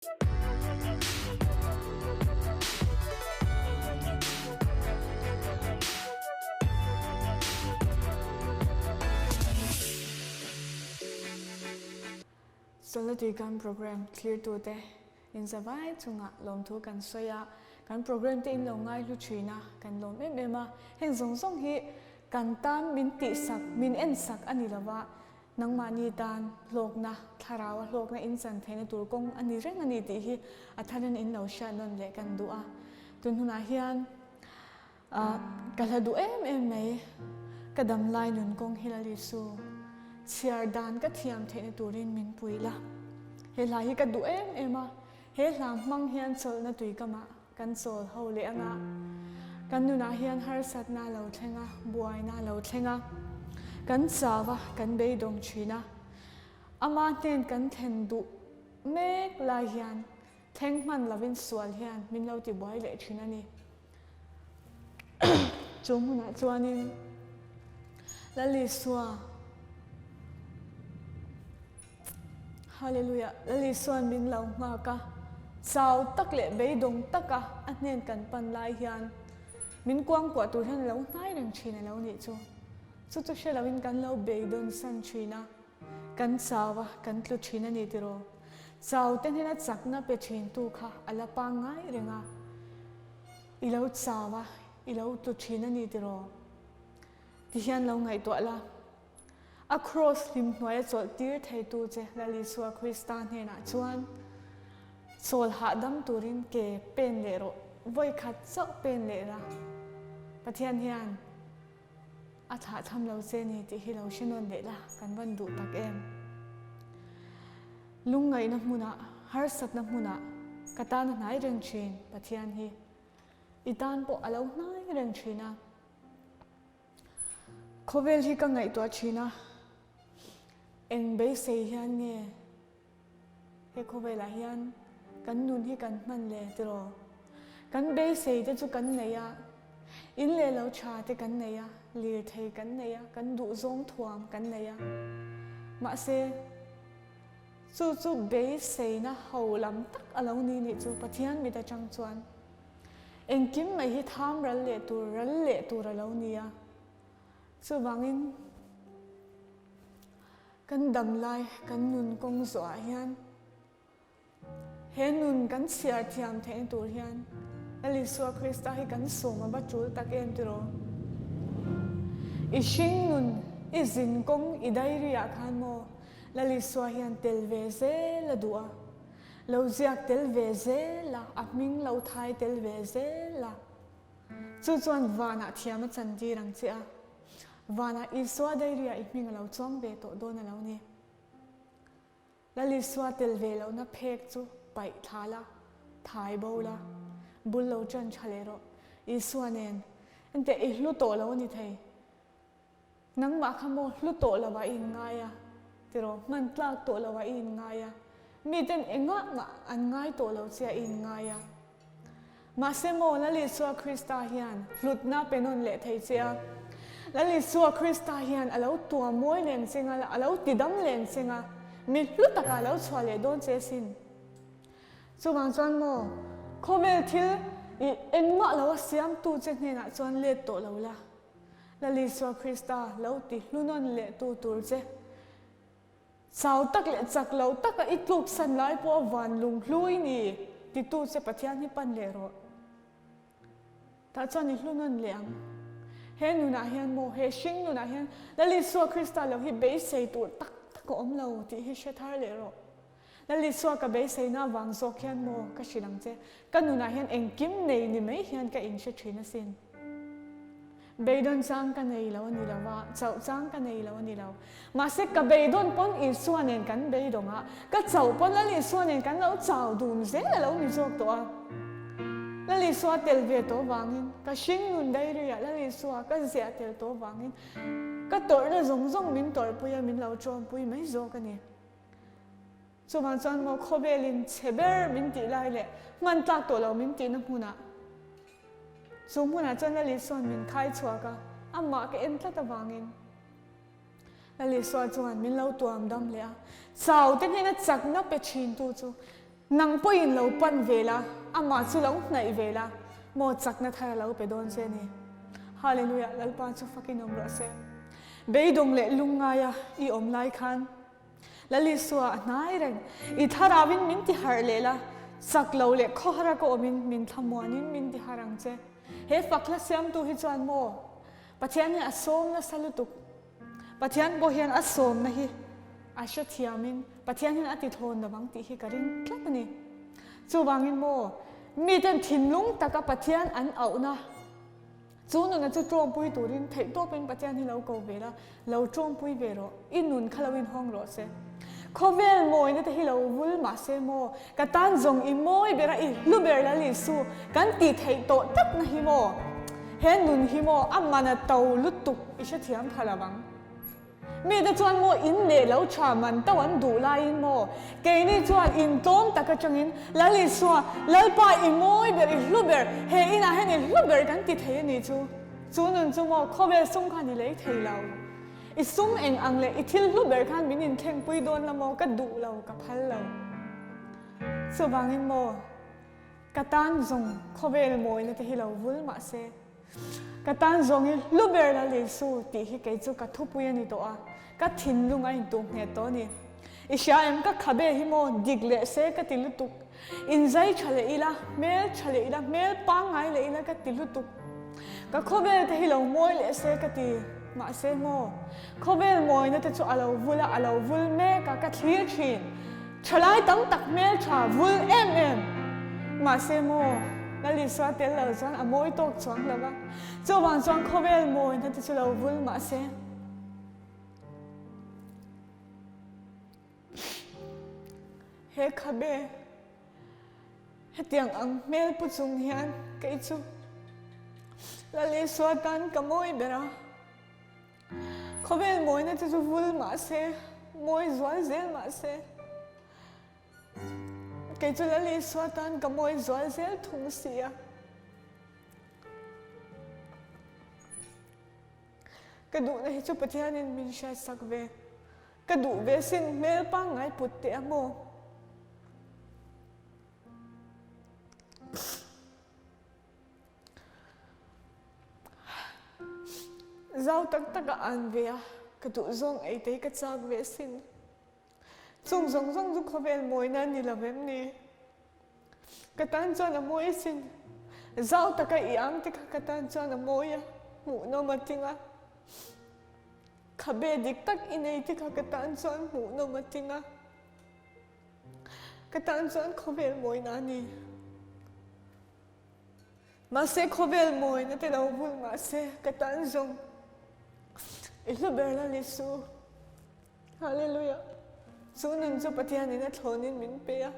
Chawlhna Tuikam Programme thlirtute inzavai chungah lawmthu kan sawi a, kan programme te in lo ngaihlu thin a, kan lawm em em a. Heng zawng zawng hi kan tan min tihsak, min ensak a ni lova, Nangmahni tan hlawkna, thlaraua hlawkna in chan theihna tur kawng a ni reng a ni tih hi a tharin in lo hriat nawn leh kan duh a. Tun hunah hian ka hla duh em em mai, ka damlai nun kawng hi Lal Isu chhiar dan ka thiam theihna turin min pui la. He hla hi ka duh em em a, he hla hmang hian chawlhna tuikamah Kan chawl ho leh anga kan nunah hian harsatna a lo thleng a, buaina a lo thleng a, kan chau a, kan beidawng thin a. Ama hnen kan thlen duh mek lai hian thleng hman lovin sual hian min lo tibuai leh thin a ni. Chu hmunah chuanin Lal Isua Hallelujah Lal Isua'n min lo nghak a, chau tak leh beidawng taka a hnen kan pan lai hian min kuangkuah tur hian a lo hnai reng thin a lo nih chu. Chu chu hre loin kan lo beidawn san thin a, kan chau a, kan tlu thin a ni tiraw. Chau te hnena chakna pe thin tu kha a la pangngai reng a, i lo chau a, i lo tlu thin a ni tiraw. Ti hian lo ngaihtuah la. A kraws hlim hnuaia chawlh tir theitu che Lal Isua Krista hnenah chuan chawl hahdam turin ke pen leh rawh, vawi khat chauh pen leh la. Pathian hian a thlah tham lo che ni tih hi lo hre nawn leh la, kan van duh tak em. Lungngaihna hmunah, harsatna hmunah ka tan a hnai reng thin Pathian hi. I tan pawh a lo hnai reng thin a. Khawvel hi ka ngaihtuah thin a, eng beisei hian nge he khawvelah hian kan nun hi kan hman le tiraw? Kan beisei te chu kan nei a, in leh lo tha te kan nei a, lirthei kan nei a, kan duhzawng thuam kan nei a. Mahse, chu chu beiseina ho lam tak a lo ni nih chu Pathian mit atang chuan. Engkim mai hi tham ral leh tur, ral leh tur a lo ni a. Chuvangin kan dam lai, kan nun kawng zawhah hian he nun kan chhiar thiam theihna tur hian Lal Isua Krista hi kan sawm a va tul tak em tiraw? I hring nun, i zin kawng, i diary ah khan maw Lal Isua hian tel ve zel a duh a. Lo ziak tel ve zel a, a hming lo thai tel ve zel a. Chu chuan vanah thiam a chantir ang che a. Vanah Isua diary-ah i hming a lo chuang ve tawh dawn a lo ni. Lal Isua tel ve lohna phek chu paih thla la, thai bo la, bul lo ṭan ṭha leh rawh. Isua nen, Enteh i hlu tawh lo a ni thei. Nangmah kha maw hlu tawh lo ah i inngai a, tiraw hman tlak tawh lo ah i inngai a, miten engah mah an ngai tawh lo che ah i inngai a. Mahse maw Lal Isua Krista hian hlutna pe nawn leh thei che a, Lal Isua Krista hian a lo tuam mawi leng cheng a, a lo tidam leng cheng a, mi hlu takah a lo chhuah leh dawn che sin. Chuvang chuan maw khawvel thil i engmah lo a siamtu che hnenah chuan let tawh lo la. Lal Isua Krista lo ti hlunawn leh tu tur che. Chau tak leh chak lo taka i tluksan lai pawh a van lunghlui ni titu che Pathian hi pan leh rawh. Tah chuan i hlunawn leh ang. He nunah hian maw, he hring nunah hian Lal Isua Krista lo hi beisei tur tak tak a awm lo tih hi hre thar leh rawh. Lal Isua ka beiseina avang zawk hian maw ka hrilh ang che, ka nunah hian engkim nei ni mai hian ka inhre thin asin. Beidawn chang ka nei lo a ni lo va, chauh chang ka nei lo a ni lo. Mahse ka beidawn pawn Isua nen kan beidawng a, ka chauh pawn Lal Isua nen kan lo chau dun zel a lo ni zawk tawh a. Lal Isua tel ve tawh vangin, ka hring nun diary-ah Lal Isua ka ziah tel tawh vangin ka tawrhna zawng zawng min tawrhpui a, min lo tawmpui mai zawk a ni. Chuvang chuan maw khawvelin chhe ber min tih lai leh hman tlak tawh lo min tihna hmunah chu hmunah chuan Lal Isua'n min khai chhuak a, amah ka en tlat avangin Lal Isua chuan min lo tuam dam leh a, chau te hnena chakna pe thintu chu. Nang pawhin lo pan ve la, amah chu lo hnaih ve la, maw chakna thar a lo pe dawn che ni. Hallelujah, Lalpa chu fakin awm rawh se. Beidawng leh lungngaia i awm lai khan Lal Isua a hnai reng. I thlarauin min ti harh leh la, chak lo leh khawhara ka awmin min thlamuanin min ti harh ang che. He fak hla siamtu hi chuan maw Pathian hi a sawm nasa lutuk. Pathian pawh hian a sawmna hi a hrethiamin Pathian hian a ti thlawn lo ang tih hi ka ring tlat a ni. Chuvangin maw miten thinlung taka Pathian an auhna Chu nuna chu tawngpui turin theihtawpin Pathian hi lo ko ve la, lo tawngpui ve rawh, i nun kha lo inhawng rawh se. Khawvel mawina te hi lo vul mah se maw, ka tan zawng i mawi ber a, i hlu ber Lal Isu, kan tih theih tawh takna hi maw, he nun hi maw a man a to lutuk i hrethiam pha lo ang. Mite chuan maw in leh lo tha man to an duh laiin maw keini chuan in tlawm tak atangin Lal Isua, Lalpa i mawi ber, i hlu ber, he inah hian i hlu ber kan ti thei a ni chu. Chu nun chu maw khawvel sum khan i lei thei lo. I sum eng ang leh i thil hlu ber khan min inthlengpui dawn la maw ka duh lo, ka phal lo. Chuvangin maw ka tan zawng khawvel mawina te hi lo vul mahse, Ka tan zawngin hlu ber la Lisu tih hi kei chu ka thupui a ni tawh a, ka thinlung a intuh nghet tawh a ni. I hria em ka khabe hi maw dik leh se ka ti lutuk, inzai tha leh ila, hmel tha leh ila, hmel pangngai leh ila ka ti lutuk. Ka khawvel te hi lo mawi leh se ka ti, mahse maw khawvel mawina te chu a lo vul a, a lo vul mek a, ka thlir thin. Thalai tam tak hmeltha vul em em. Mahse maw, Lal Isua tel lo chuan a mawi tawk chuang lo va. Chuvang chuan khawvel mawina te chu lo vul mahse. He khabe hetiang ang hmel pu chung hian kei chu Lal Isua tan ka mawi ber a. Khawvel mawina te chu vul mah se, mawi zual zel mah se, kei chu Lal Isua tan ka mawi zual zel thung si a. Ka duhna hi chu Pathianin min hriatsak ve. Ka duh ve sin hmel pangngai put teh a maw? Zau tak tak a an ve a, ka duh zawng ei te hi ka chak ve asin. Chung zawng zawng chu khawvel mawina a ni lo em ni? Ka tan chuan a mawi asin. Zau taka i ang te kha ka tan chuan a mawi a, hmuhnawm a ting a. Khabe dik tak i nei te kha ka tan chuan hmuhnawm a ting a. Ka tan chuan khawvel mawina a ni. Mahse khawvel mawina te lo vul mahse ka tan zawng i hlu ber la ni su. Hallelujah. Chu nun chu Pathianin a thlawnin min pe a.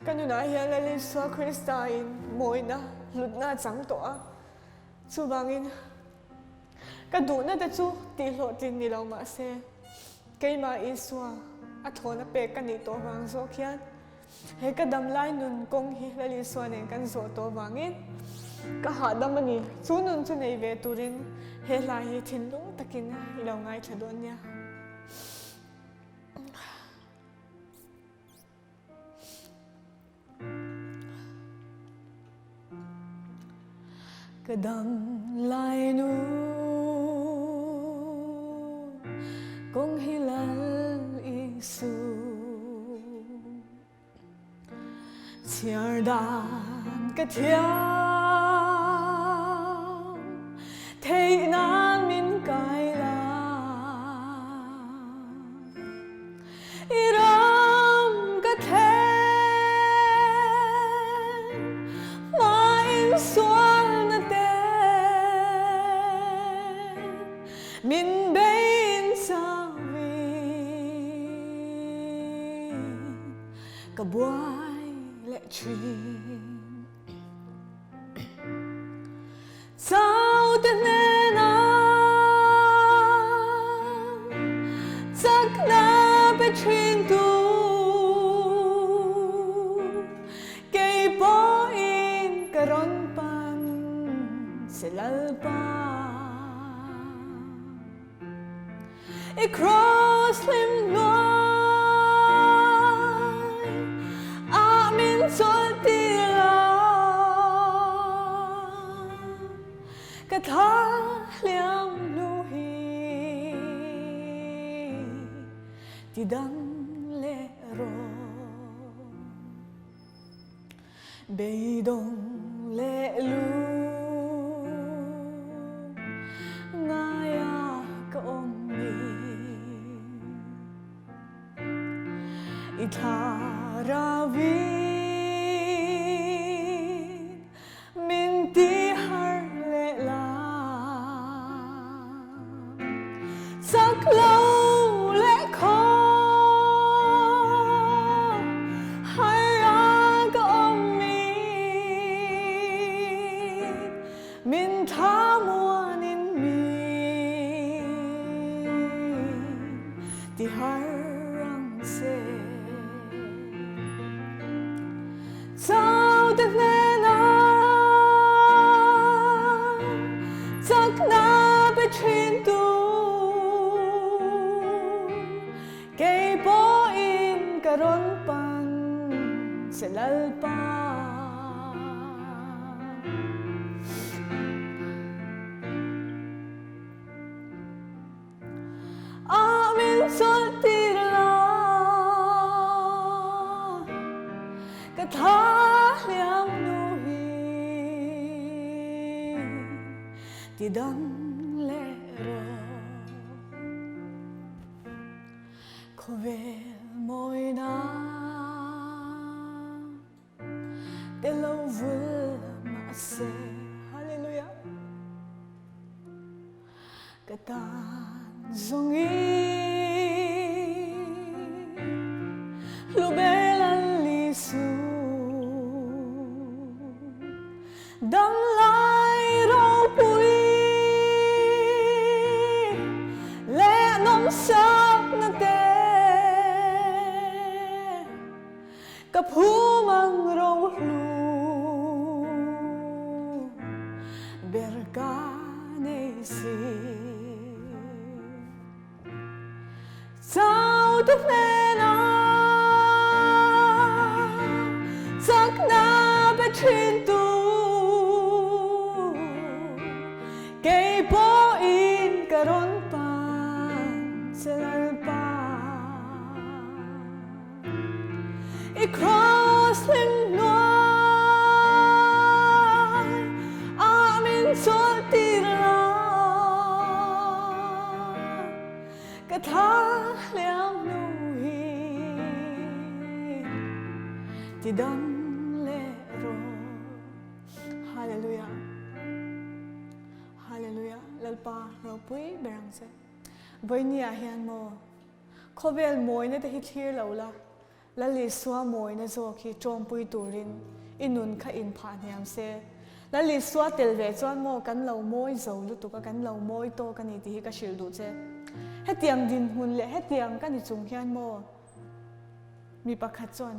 Ka nunah hian Lal Isua Krista in mawina hlutna a chang tawh a. Chuvangin ka duhna te chu tihhlawhtlin ni lo mahse keimah Isua a thlawna pek ka nih tawh vang zawk hian He ka damlai nun kawng hi Lal Isua nen kan zawh tawh vangin ka hahdam a ni. Chu nun chu nei ve turin he hla hi thinlung takin i lo ngaithla dawn nia. Ka damlai nun kawng hi Lal Isu Chhiar dan ka thiam theih nan min kai la I ram ka thleng hmain sualna te min bein chauhin ka buai leh thin. Chaute hnena chakna pe thin tu kei pawhin ka rawn pan che Lalpa. I kraws hlim hnuai. Ka thla hliam hnu hi ti dang leh rawh. Beidawng leh lu ngaia ka awm ni. I thlarau in min ti har leh la. Chak lo leh khaw har a ka awm mi. Min thlamuan in min ti har ang che. Chau te hnena chakna pe thin tu kei pawhin ka rawn pan che Lalpa. A min chawlh tir la, ka thla hliam hnu hi ti dang leh rawh. Khawvel mawina. Te lo vul mahse Hallelujah Ka tan zawng i Hlu ber Lal Isu Dam lai ropui Leh nawmsakna te Ka phum ang rohlu ber ka nei si. Chau te hnena chakna pe thin tu kei pawhin ka rawn pan che Lalpa. I cross hlim hnuai a min chawlh tir la, ka tha hliam hnu hi ti dam leh rawh. Hallelujah Hallelujah Lalpa ropui ber ang che. Vawinia hian maw Khawvel mawina te hi thlir lo la, Lal Isua mawina zawk hi tawmpui turin i nun kha inphah hniam se. Lal Isua tel ve chuan maw kan lo mawi zo lutuk a, kan lo mawi tawk a ni tih hi ka hrilh duh che. Hetiang dinhmun leh hetiang ka ni chung hian maw mi pakhat chuan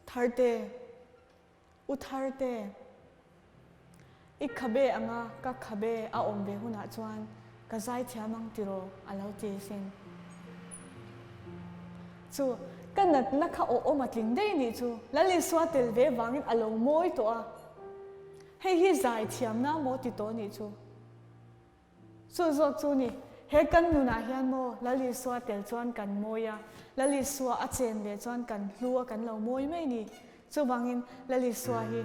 Tharte, U Tharte, i khabe anga ka khabe a awm ve hunah chuan ka zaithiam ang tiraw a lo ti sin. Chu ka natna kha aw awm a tling daih nih chu Lal Isua tel ve vangin a lo mawi tawh a, hei hi zaithiamna maw ti tawh nih chu. Chu zawk chu ni, he kan nunah hian maw Lal Isua tel chuan kan mawi a, Lal Isua a chen ve chuan kan hlu a kan lo mawi mai ni. Chuvangin Lal Isua hi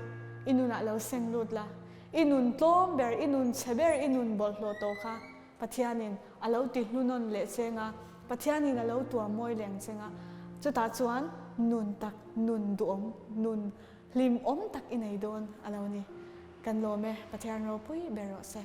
i nunah lo seng lut la, i nun tlawm ber, i nun chhe ber, i nun bawlhhlawh tawh kha Pathianin a lo ti hlunawn leh cheng a, Pathianin a lo tuam mawi leng cheng a, chutah chuan nun tak, nun duhawm, nun hlimawm tak i nei dawn a lo ni. Kan lawm e, Pathian ropui ber rawh se.